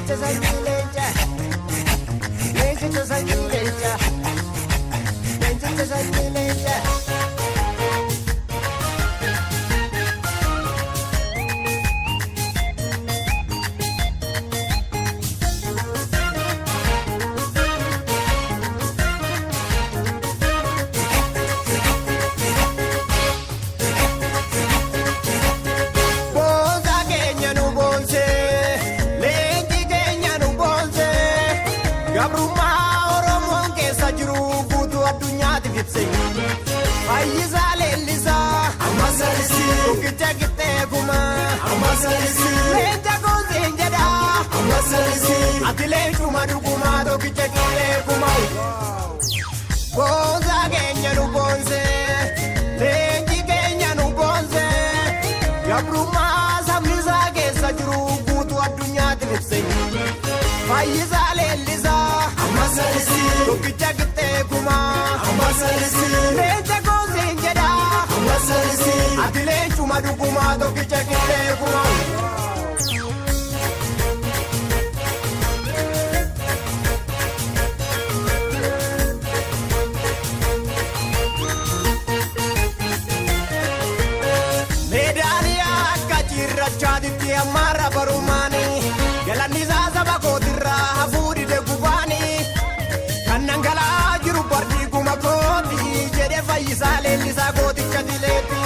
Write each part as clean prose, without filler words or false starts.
Leencicha sanyii leenca. Leencicha sanyii leenca. Leencicha sanyii leenca. Boonsaa keenya nu boonsee, leenci keenya nu boonsee, gabrummaa Oromoon keessa jiru guutuu addunyaatiif ibse. Fayyisaa leellisaa, tokkicha qixxee kumaa, leenca gooseen jedhaa, ati leencuma dhugumaa tokkicha qixxee kumaa. Boonsaa keenya nu boonsee, leenci keenya nu boonsee, gabrummaa sabni isaa keessa jiru guutuu addunyaatti ibse. Fayyisaa leellisaa, tokkicha qixxee kumaa, leenca gooseen jedhaa, ati leencuma dhugumaa tokkicha qixxee kumaa. Meedaaliyaa akka cirrachaatitti ammaarra barumaani, galanni isaa saba kootirraa hafuu dide gubaani, kan dhangala'aa jiru bardii guma kooti jedhe Fayyisaa Leellisaa gooticha dileeti.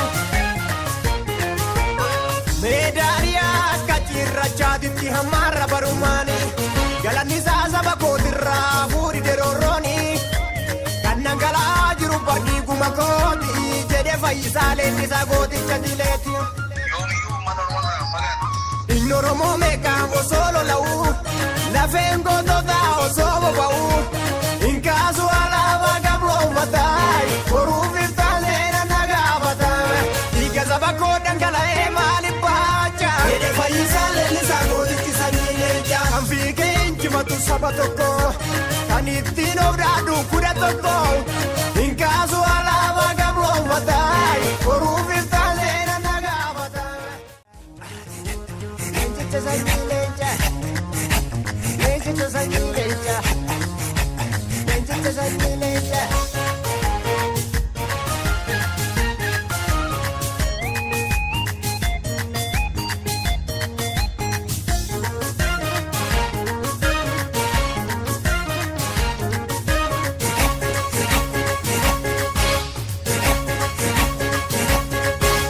Meedaaliyaa akka cirrachaatitti ammaarra barumaani, galanni isaa saba kootirraa hafuu dide roorrooni, kan dhangala'aa jiru bardii guma kooti jedhe Fayyisaa Leellisaa gooticha dileeti. Yoomiyyuu uummata Oromoo irraa hin fagaatu. Inni Oromoo meeqaan osoo lola'u, lafeen gootota osoo boba'u, hin kaasu alaabaa gabroomfataa, boruuf iftaan seera na gaafata. Dhiiga saba koo dhangala'ee maaliif baacha? Jedhe Fayyisaa Leellisaa gootichi sanyii leencaa. Kan fiigee injifatu saba tokko, kan ittiin of dhaadhu 11, hin kaasu alaabaa gabroomfataa, boruuf iftaan seera na gaafata. Leencicha sanyii leenca. Leencicha sanyii leenca. Leencicha sanyii leenca.